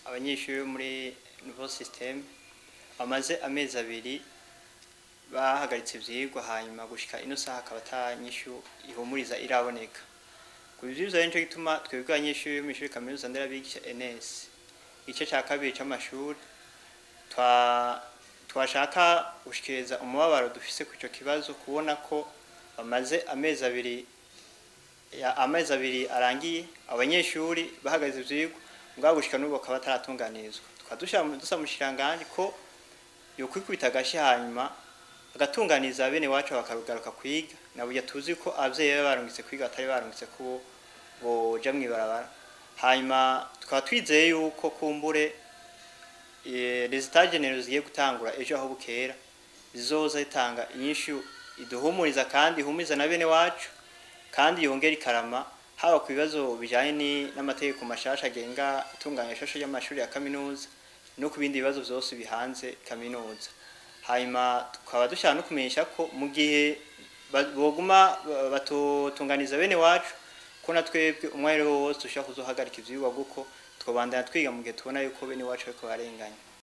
Abanyeshuri bo muri nouveau système bamaze amezi 2 bahagaritse ivyigwa, hanyuma gushika ino saha akaba ata nyishu ihumuriza iraboneka. Ku ivyo nico gituma twebwe abanyeshuri bo mw'ishuri kaminuza nderabigisha ENS, igice ca kabiri c'amashuri, twashaka gushikiriza umubabaro dufise ku ico kibazo, kubona ko bamaze amezi 2, amezi 2 arangiye abanyeshuri bahagaze ivyigwa, mugabo gushika n'ubu bakaba bataratunganirizwa. Tukaba dusaba umushikiranganji ko yokwikubita agashi, hanyuma agatunganiza bene wacu bakarugaruka kwiga, na burya tuzi ko abavyeyi baba barungitse kwiga, batari barungitse ko boja mw'ibarabara. Hanyuma tukaba twizeye yuko kumbure les états généraux zigiye gutangura ejo aho bukera zizoza zitanga inyishu iduhumuriza kandi ihumuriza na bene wacu, kandi yongera ikarama, haba ku bibazo bijanye n'amategeko mashasha agenga itunganya shasha y'amashuri ya kaminuza, no ku bindi bibazo vyose bihanze kaminuza. Hanyuma tukaba dushaka no kumenyesha ko mu gihe boguma batotunganiza bene wacu, ko na twebwe umwanya wose dushobora kuzohagarika ivyigwa, kuko twobandanya twiga mu gihe tubona yuko bene wacu bariko barenganya.